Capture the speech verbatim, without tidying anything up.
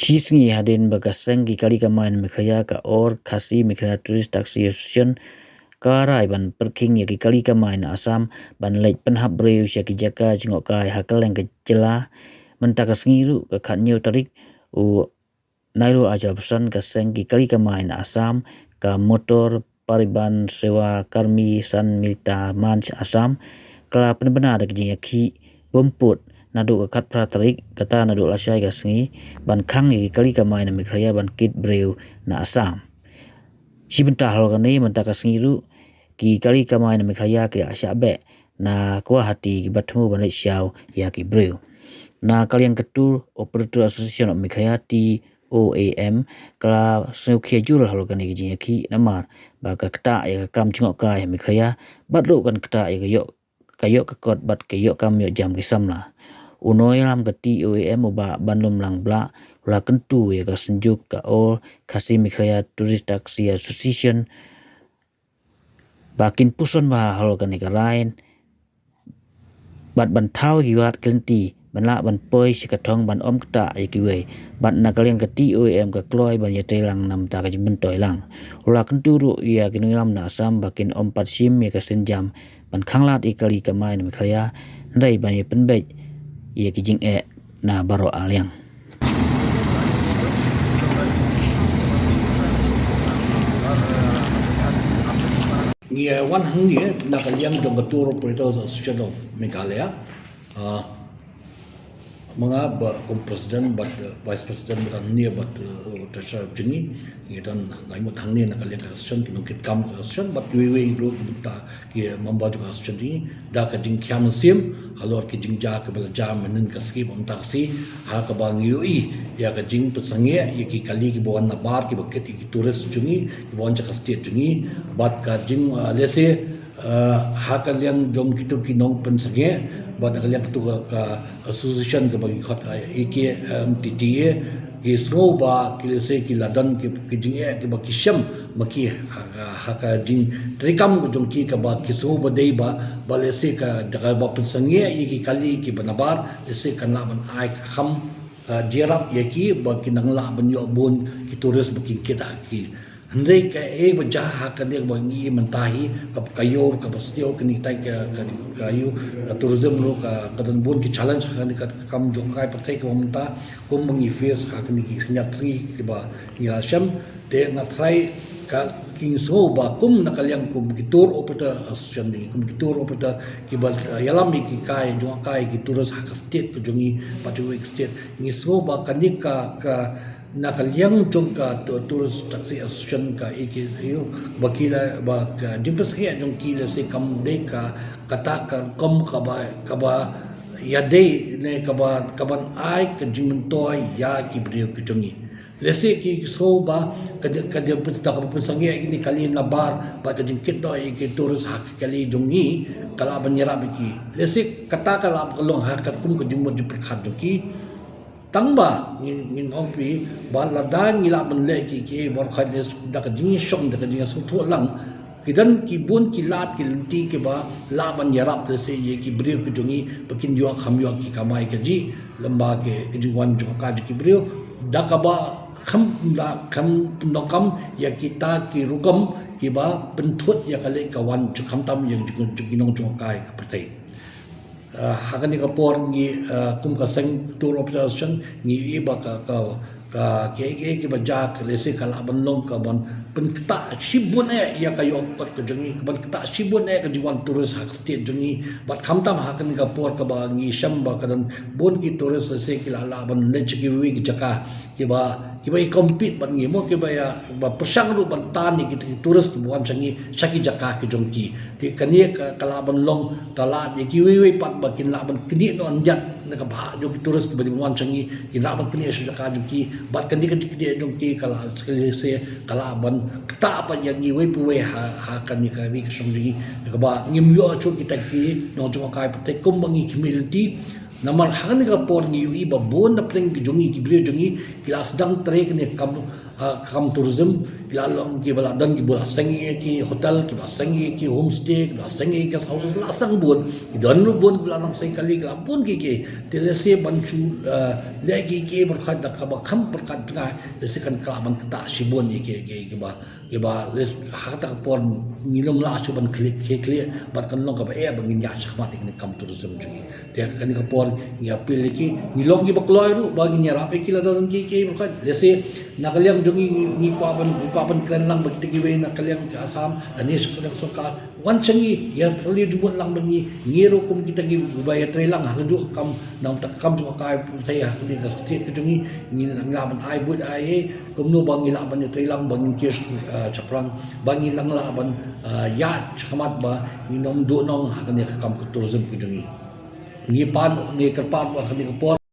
Shi sngi hadien ba ka seng ki kali kamai na Meghalaya ka All Khasi Meghalaya Tourist Taxi Association ka rai ban pyrkhing ïa ki kali kamai na Assam ban leit pynhap briew sha ki jaka jngohkai ha kylleng ka jylla. Mynta ka sngi ruh ka khatñiew tarik u Nairu Ajal Basan ka seng ki kali kamai na Assam ka Motor Pariban Seva Karmi Sanmilta Manch Assam ka la pynbna da ki jingïakhih bumput naduh ka khatphra tarik kata naduh lashai ka sngi ban khang ïa ki kali kamai na Meghalaya ban kit briew na Assam. Shi bynta halor kane mynta ka sngi ruh ki kali kamai na Meghalaya ki la shah beh na Guwahati kiba thmu ban leit shaw ïa ki briew. Na ka liang ka Tour Operator Association of Meghalaya T O A M ka la sngewkhia jur halor kane ka jingïakhih namar ba ka ktah ïa ka kam jngohkai ha Meghalaya bad ruh kan ktah ïa ka ïoh ka ïoh ka kot bad ka ïoh kam ïoh jam ki samla. U nongïalam ka T O A M u Bah Banlumlang Blah u la kyntu ïa ka synjuk ka All Khasi Meghalaya Tourist Taxi Association ba kin puson bha halor kane ka rai bad ban thaw ïa ki wad ki lynti ban lah ban poi sha ka thong ban ym ktah ïa kiwei. Bad na ka liang ka T O A M ka kloi ban ïatreilang namar ka jingmyntoi lang. U la kyntu ruh ïa ki nongïalam na Assam ba kin ym pat shim ïa ka sienjam ban khanglad ïa ki kali kamai na Meghalaya hynrei ban ïa pynbeit ïa ki jingeh na baroh arliang. Ngi, eh, wan hangne na ka liang jong ka Tour Operators Association of Meghalaya. Ah, ma nga ba kum president bad, eh, vice president bad hangne bad, eh, treasurer jong ngi, ngi don ngi mut hangne na ka liang ka association, ki nongkitkam ka association bad kiwei kiwei ruh mynta ki member jong ka association jong ngi, da ka jingkhia mynsiem halor ki jingjia kiba la jia mynhynnin ka sngi bad mynta ka sngi, ha kaba ngi ïohi ïa ka jingpynsangeh ïa ki kali kiba wan nabar kiba kit ïa ki tourist jong ngi kiba wan sha ka state jong ngi, bad ka jing, ah, lehse, ah, ha ka liang jong kito ki nongpynsangeh bad ha ka liang kito ka, ka association kaba ngi khot, ah, A K M T T A, ki sngew ba ki lehse ki la don ki, ki jingeh kiba ki shem ma ki ha, ha, ha ka jingtreikam ka jong ki kaba ki sngew ba dei ba, ba lehse ka jaka ba pynsangeh ïa ki kali kiba nabar lehse kan lah ban ai ka kham, ah, jingïarap ïa ki ba kin nang lah ban ïoh bun ki tourist ba kin kit ha ki. Hynrei kaei ba jia ha kane ba ngi mynta hi ka, ka ïoh kaba sniew kane tai ka, ka, ka ïoh ka tourism ruh ka, ka don bun ki challenge ha kane ka kam jong ka pyrthei kaba mynta kum ba ngi face ha kine ki khyndiat sngi kiba ngi la shem. Te nga tharai ka ki sngew ba kum na ka liang kum ki tour operator association jong ngi, kum ki tour operator kiba, eh, ïalam ïa ki kai jong kai ki tourist ha ka state ka jong ngi bad kiwei ki state, ngi sngew ba kane ka, ka na ka liang jong ka tu-, tourist taxi association ka A K A ba ki la ba ka jingpynsangeh jong ki lehse kam dei ka kata ka rukom kaba, kaba ïadei ne kaba, kaban ai ka jingmyntoi ïa ki briew ki jong ngi. Lehse ki sngew ba ka, ka jingpynsangeh ïa kine kali nabar bad ka jingkit noh ïa ki tourist ha ki kali jong ngi ka lah ban ïarap ïa ki. Lehse kata ka lah ban long ha ka kum ka jingmut jingpyrkhat jong ki. Tang ba ngin, ngin ong phi ba lada ngi lah ban leh ki, ki baroh khat ne da ka jingïashong da ka jingïasngewthuh lang, ki don ki bun ki lad ki lynti kiba lah ban ïarap lehse ïa ki briew ki jong ngi ba kin ïoh kham ïoh ki kamai kajih lem bad ki, ki jingwan jong ka jong ki briew da kaba kham da kham pyndonkam ïa kita ki rukom kiba pynthut ïa ka leit ka wan jong khamtam ïa jong, jong ki nong jong ka pyrthei. Ah, ha kane ka por ngi, ah, kum ka seng tour operator association ngi ïohi ba ka, ka, ka, ka, ka, ka ba jia ka lehse ka lah ban long kaban pynktah shibun eh ïa ka ïoh kot ka jong ngi, kaban ktah shibun eh ka jingwan tourist ha ka state jong ngi. Bad khamtam ha kane ka por kaba ngi shem ba ka don bun ki tourist lehse ki la lah ban leit sha kiwei ki jaka kiba, kiba ïa compete bad ngi mo, kiba ïa ba pyrshang ruh ban tan ïa ki tourist kiba wan sha ngi sha ki jaka ki jong ki. Te kane ka, ka lah ban long ka lad ïa kiwei wei pat ba kin lah ban knieh noh ïa na ka bhah jong ki tourist kiba wan sha ngi, kin lah ban knieh sha jaka jong ki. Bad kane ka jingknieh jong ki ka lah se, ka lah ban ktah pat ïa ngi wei pa wei ha, ha kane ka ri ka shong jong ngi. Kaba ngim ïoh shuh kita ki nong jong ka pyrthei kum ba ngi khmih lynti. Namar ha kane ka por ngi ïohi ba bun na pdeng ki jong ngi ki briew jong ngi ki la sdang trei kane ka kam Ha, kam tourism, ki la long kiba la don, kiba la seng ïa ki hotel, kiba la seng ïa ki homestay, kiba la seng ïa ki guest houses, la seng bun. Ki don ruh bun kiba la nang seng kali, ki la bun ki ki. Te lehse ban shu, eh, leh ki ki pyrkhat da kaba kham pyrkhat jngai, lehse kan kylla ban ktah shibun ïa ki ki kiba, kiba lehse ha kata ka por ngi lum lah shuh ban khlieh, khlieh, khlieh, bad kan long kaba eh ba ngin ïaid shakhmat ïa kane ka kam tourism jong ngi. Te kane ka por ngi appeal ïa ki, ngi long kiba kloi ruh ba ngin ïarap ïa ki lada don ki ki pyrkhat. Lehse na ka liang jong ngi, ngi kwah ban, ngi kwah ban kren lang bad kita kiwei na ka liang ka Assam, lane sha ka liang sorkar, wan sha ngi, ïa pyrshang jubor lang bad ngi, ngi ruh kum kita kiba ïatrei lang ha kajuh ka kam, na ka bynta ka kam jong ka kai pyrthei ha kane ka state ka jong ngi, ngi lah ban ai buit ai ei, kumno ba ngi lah ban ïatrei lang ba ngin kiew, eh, shaphrang, ba ngi lah ban, eh, ïaid shakhmat ba ngin ym duhnong ha kane ka kam ka tourism ka jong ngi. Ngi pan, ngi kyrpad ha kane ka por.